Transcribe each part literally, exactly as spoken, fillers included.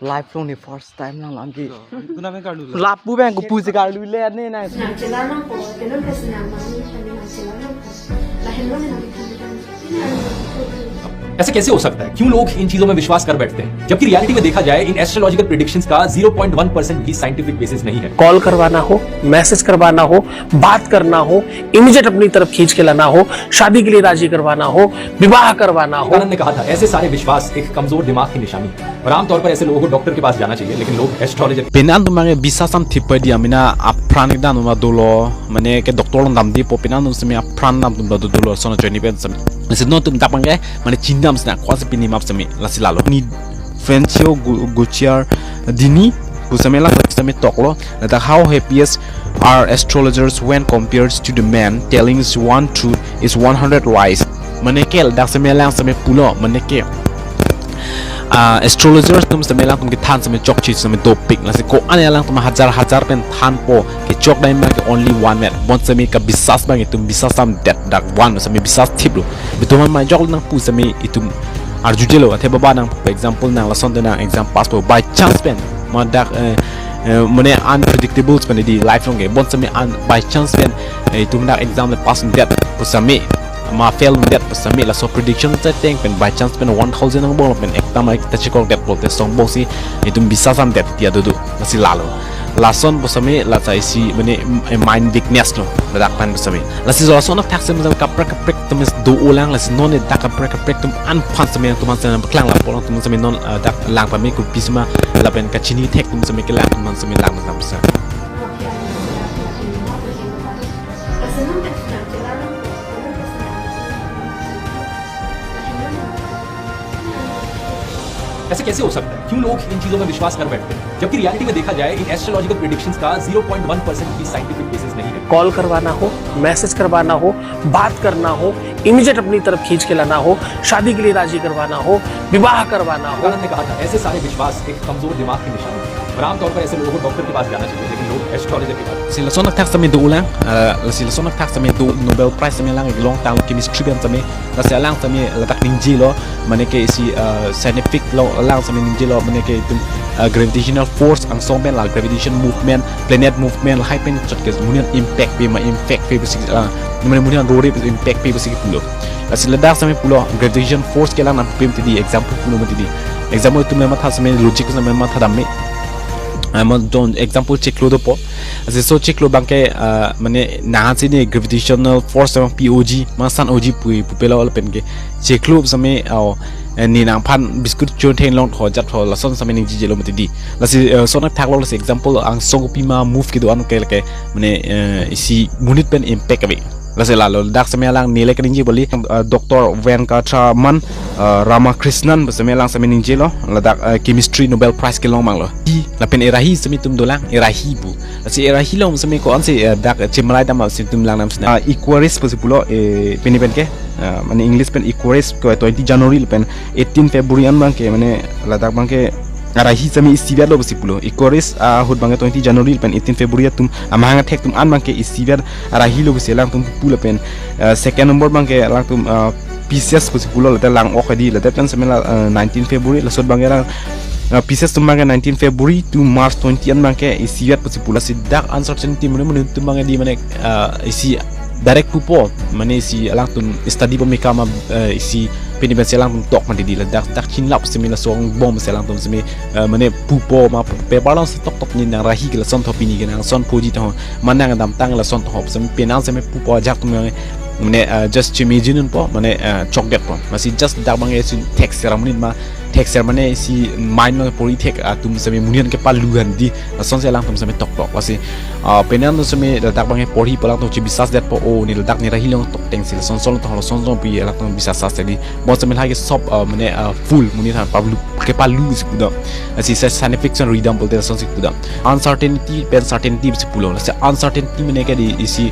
Life long ni first time lang lam ki. Kuna me karlu. Lapu bang ko puji karlu le ne na. Nang chelar nangpo, tenang kasi nang mami kami nang chelar nangpo. Lahen lo nang kami kami. ऐसे कैसे हो सकता है? क्यों लोग इन चीजों में विश्वास कर बैठते हैं, जबकि रियलिटी में देखा जाए, इन एस्ट्रोलॉजिकल प्रेडिक्शंस का ज़ीरो पॉइंट वन परसेंट भी साइंटिफिक बेसिस नहीं है। कॉल करवाना हो, मैसेज करवाना हो, बात करना हो, इमीडिएट अपनी तरफ खींच के लाना हो, शादी के लिए राजी करवाना हो, विवाह करवाना हो। आनंद ने कहा था, ऐसे सारे विश्वास एक कमजोर दिमाग की निशानी है और आमतौर पर ऐसे लोगों को डॉक्टर के पास जाना चाहिए, लेकिन लोग astrologer Penang tum mange bisas sam thip padi amina apran dan ma dolo, mane ke doctor long damdi po penang tum semi apran dam tum do dolo sono joini pen semi. Lasi non tum dak mange mane chindam sna kwa se pini map semi lasi lalo. Ni Francio Gu- Gutierrez Dini pu semi la semi toklo. Ladak how happiest are astrologers when compared to the man telling one truth is one hundred lies. Mane ke ladak semi lang semi pulo mane ke ah, astrologers tum semi lang tum kethan semi chokche semi dopik lasi ko-an alang tum hajar hajar pen thanpo kechok dai ma ke only one man. Bon semi ka bisas bang itum bisas sam det dak one semi bisas thip lo. Betul man mai jok nangpu semi itum arjujelo athe baba nang example nang lason te nang exam pass po by chance pen ma dak eh, eh, mane unpredictable pen di life long ke bon semi un by chance pen eh, itum dak exam le pass det po semi ma fail det po semi laso prediction seteng pen by chance pen one thousand ang bong pen ekta ma ekta chikok det po te song bong si itum bisas sam det ti adudu lasi lalo. Lason po semi lasa isi mane eh, mind weakness lo ladak pan po semi. Lasi lason thak semi kaprek kaprek tum do ulang lasi non dak kaprek kaprek tum an pan semi tum an semi klang la polong tum semi non eh, dak lang pami ku pisma lapen kachini thek tum semi kelang tum semi lang sam sa. ऐसे कैसे हो सकता है? क्यों लोग इन चीजों में विश्वास कर बैठते हैं, जबकि रियलिटी में देखा जाए, इन एस्ट्रोलॉजिकल प्रेडिक्शंस का ज़ीरो पॉइंट वन परसेंट भी साइंटिफिक बेसिस नहीं है। कॉल करवाना हो, मैसेज करवाना हो, इमीडिएट अपनी तरफ खींच के लाना हो, शादी के लिए राजी करवाना हो, विवाह करवाना हो। आनंद ने कहा था, ऐसे सारे विश्वास एक कमजोर दिमाग की निशानी है और आमतौर पर ऐसे लोगों को डॉक्टर के पास जाना चाहिए, लेकिन लोग एस्ट्रोलॉजर के पास Si lason thak semi do ulang, eh, si lason thak semi do Nobel Prize semi lang long tang chemistry pen semi lasi alang semi ladak ningjelo mane ke isi eh, scientific lo alang semi ningjelo mane ke itum eh, gravitational force angsong pen la gravitation movement planet movement lahai pen chot ke munian impact pe ma impact pe besi ah, mane munian rore pe impact pe besi pulo. Lasi ladak semi pulo gravitation force ke lang nam pem tidi example pulo ma tidi example itum le matha semi logic semi matha dam me. Ama don example chiklo dopo. Lasi so chiklo bangke ah, mane nahan sini gravitational force sama P O G ma san O G pui pupelo lapen ke chiklo sami au eh, ni nangphan biscuit chun theng long tho jat tho lason sami ningji jelo mati di. Lasi eh, son thak lo lasi example angsong pima move kedo-an ke lake mane eh, isi monit pen impact ave. Lasi lalo dak sami alang nile keningji bali eh, Doctor Venkatraman eh, Ramakrishnan sami alang sami ningjelo ladak eh, chemistry Nobel Prize kelong manglo. Di lapen erahi sami tum dolang erahi bu. Lasi erahi long sami ko ansi eh, dak chimrai dam sami tum lang nam sina. Ah, Aquarius pusi pulo eh, pini pen ke ah, mane English pen Aquarius ko twenty January pen eighteen February an bangke mane ladak bangke arahi sami isivet lo pusi pulo. Aquarius ahut bangke twenty January pen eighteen February atum amahang athek tum an bangke isivet arahi lo pusi lang tum pula pen ah, second number bangke lang tum ah, Pisces pusi pulo late lang ok di late pen sami la ah, nineteen February lasot bangke lang ah, Pisces tum bangke nineteen February to March twenty an bangke isivet pusi pulo si dak uncertainty mene mene tum bangke di mane ah, isi direct pupo mane isi alang tum study pamika ma eh, isi pini pen si alang tum tok mati di ladak dak chinlap sami la song bom si alang tum sami eh, mane pupo ma paper long si tok tok ni nang rahi ke lason tho pini ke nang son puji tho manang dam tang lason tho sami penang sami pupo ajak tum mane eh, just imagine po mane eh, chok det po masi just dak bang isi thek seram ni ma thek ser mane isi mind ma pori thek atum sami munian ke paluhan di lason si alang tum sami tok tok lasi ah, penang tum sami ladak bang pori palang tum chi bisas det po o ni ladak ni rahi long tok teng si lason son tho lason son pi alang tum bisas sas di bon sami lagi sop ah, mane ah, full munian palu ke palu si kuda lasi sa scientific son ridam bolte lason si kuda uncertainty pen certainty si pulo lasi uncertainty mane ke di isi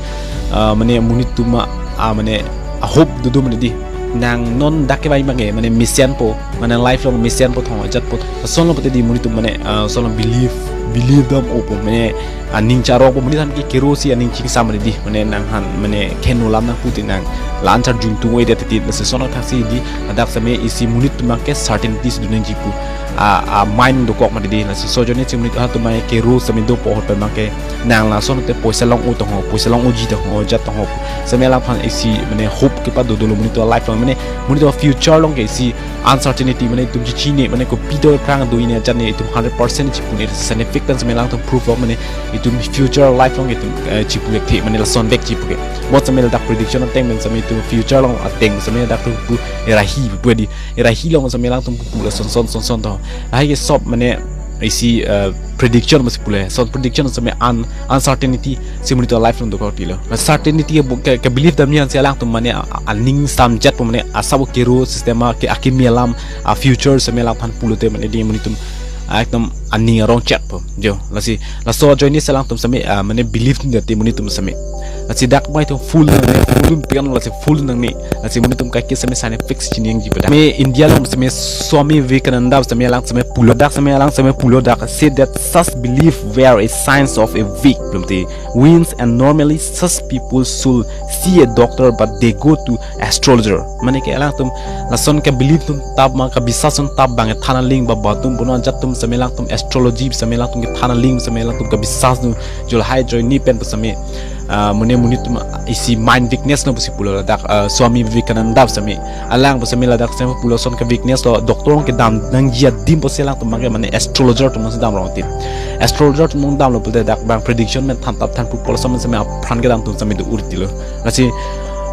ah, mane monit tum ah, mane ah, hope dudu mane di nang non dak ke bai mange mane mission po mane life long mission po thong jat po son lo pati di monit tum mane ah, son lo believe believe dam opo, mane aning charong po, monit aphan ke kero si aning chingsam di, mane nangphan mane keno lam nangpu ti nang la-an charjun tung oi det ti, lasi lason athak si di, ladak sitame isi monit atum abangke certainty si dun nangji pu a, a mind dokok mati di, lasi laso ajoine si monit atum abangke kero sitame dopo ahut pen abangke nang lason te poisa long-o tong ho, poisa long-oji tong ho, jat tong ho, sitame alangphan isi mane hope kepado dolo monit atum life along, mane monit atum future along ke isi uncertainty, mane itum chechini, mane kopi do aphrang do, ini ajat ne itum hundred percent chipu ne, scientific pen sitame alangtum proof lo, mane itum future life along itum, eh, chipu thekthe, mane lason vek chipu ke. Mo sitame ladak prediction ateng pen sitame itum future along ateng sitame ladak tum pu erahi pu di, erahi along sitame alangtum pu lason son son son to. Lahai ke sob mane isi, eh, prediction masi pule. Lason prediction sitame un-, uncertainty si monit atum life along dokok tilo. Na certainty ke bu-, ke, ke believe dam ni an si alangtum mane a, a, aning samjat po, mane asap kero system a ke akimi alam a future sitame alangphan pulote mane di monit atum a ekdom aning arong chet po. Jo, lasi laso ajoine si alangtum sitame, ah, mane believe ni dati monit atum sitame. Lasi dak mai atum full nangne, full dun pian lasi full nangne. Lasi monit atum kaike sitame scientific si chini nangji pada. Me India along sitame Swami Vivekananda sitame alang sitame pulo dak, sitame alang sitame pulo dak, said that such belief were a signs of a weak, belum ti, wins, and normally such people should see a doctor but they go to astrologer. Mane ke alangtum lason ke believe atum tap ma, kabisas atum tap abang than aling ba, ba atum puno ajat atum sitame alangtum astrology sitame alangtum kethan aling sitame alangtum kabisas atum, jo lahai ajoine pen sitame, ah, mane monit atum isi mind weakness lo pusi pulo ladak, ah, Swami Vivekananda sitame. Alang sitame ladak sitame pulo lason ke weakness lo, doctor along kedam nangji adim pusi alangtum abangke mane astrologer atum si damrong ti. Astrologer atum damlo pulote dak abang prediction pen than tap than pu pulo lason sitame apran kedam atum sitame do ur tilo. Lasi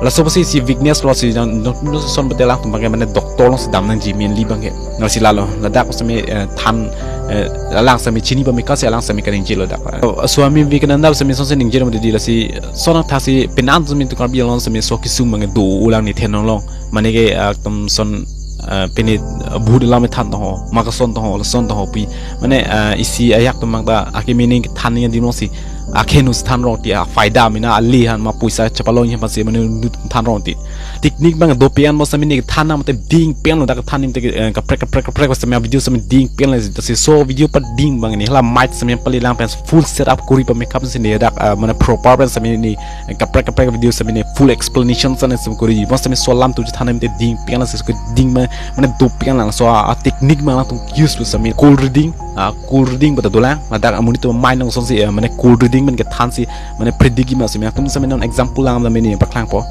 laso pusi isi weakness lo si jang, jang, jang son pulote alangtum abangke mane doctor along si dam nangji mainly abangke. Lasi lalo ladak sitame, eh, than, eh, alang sitame chini pame kasi alang sitame kaningje lo dak. Oh, Swami Vivekananda sitame son si ningje lo di, lasi lason athak si penan sitame itum Karbi Anglong sitame so kesung abangke do ulang ni thenong long. Mane ke, ah, atum son, ah, pini, ah, bhut alam than tong ho, ma kason tong ho, lason tong ho pi. Mane, ah, isi ajat atum abang ta akimi ning kethan ni adim along si akenu si than rong ti, ah, faida mina ali han ma poisa chepalong aphan si mane nut than rong ti. Technique abang dopik an mo sitame ne than nam te ding pen lo dak than nim te, eh, kaprek kaprek kaprek sitame video sitame ding pen lo, si so video pading abang ne hala mic sitame pali lang pen full setup kori pa makeup si ne dak, ah, mane proper pen sitame ne kaprek kaprek video sitame ne full explanation sitame sitame kori. Mo sitame so alam tu than nim te ding pen lo si ding ma, mane dopik an lang so a, a technique ma lang tum use pu sitame cold reading, ah, cold reading bata dolang. Ladak amonit atum mind along son si, eh, mane cold reading pen kethan si mane predict ma sitame atum sitame non example lang sitame ne paklang po.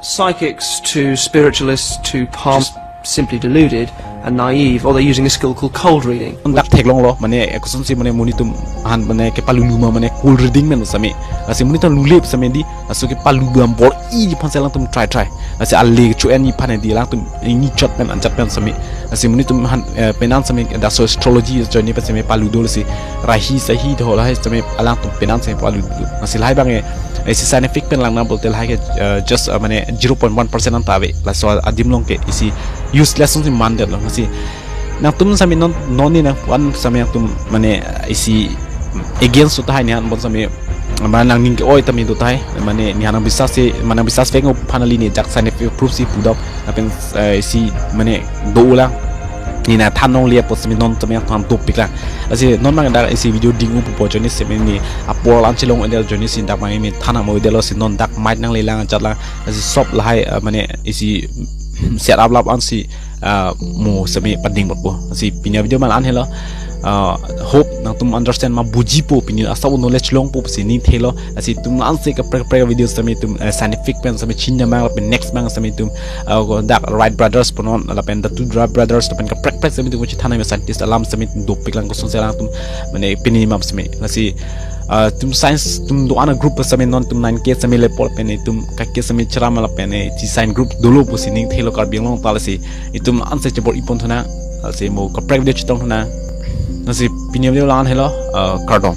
Psychics to spiritualists to palm simply deluded and naive, or they're using a skill called cold reading. Dak theklong lo, mane, eh, koson si mane monit atum han mane kepalulu ma mane cold reading pen sitame. Lasi monit atum lule sitame di, laso kepalu abang bor-i aphan si alangtum try try. Lasi ale chu en ni aphan di alangtum ni chot pen anchot pen sitame. Lasi monit atum han, eh, penan sitame dak so astrology ajoine pen sitame palu dolo si rahi sahi do lahai sitame alangtum penan sitame palu dolo. Lasi lahai abang, eh, isi scientific pen lang na pulote lahai ke, eh, just, eh, mane zero point one percent an ta ave. Laso adim along ke isi useless si man det lo. Lasi nangtum sitame non, non ne nangpu-an sitame nangtum mane isi against do tahai ne han bon sitame mane nangning ke-oi tame do tahai, mane ne han nang bisas si, mane nang bisas vek ngo aphan kali ne jak scientific proof si pu dok lapen, eh, isi mane do ulang. Ne nangthan longle apot sitame non sitame nangthan dopik lang. Lasi non abang dak isi video ding-u pupo ajoine sitame ne apor lan chelong edel ajoine si dak abang ne than mo edel lo si non dak mic nangle lang ajat lang. Lasi sob lahai, eh, mane isi set up lap an si, ah, mo sitame pading bot po. Lasi pini avideo ma la-an helo. Ah, hope nangtum understand ma buji po, pini asap knowledge long po si ning thelo. Lasi itum la-an si kaprek kaprek video sitame itum, eh, scientific pen sitame chinine abang lapen next abang sitame itum, ah, ko dak Wright Brothers punon lapen the two Wright Brothers lapen kaprek kaprek sitame itum chethan nang scientist alam sitame itum dopik lang koson si alangtum mane pini map sitame. Lasi, ah, itum science itum do-an a group sitame non itum nine K sitame lepol pen itum kake sitame cheram lapen, eh, isi science group dolo pusi ning thelo Karbi Anglong ta. Lasi itum anse chebor-i pon thunang. Lasi mo kaprek video chetong thunang. Lasi pini video la-an helo, ah, kardom.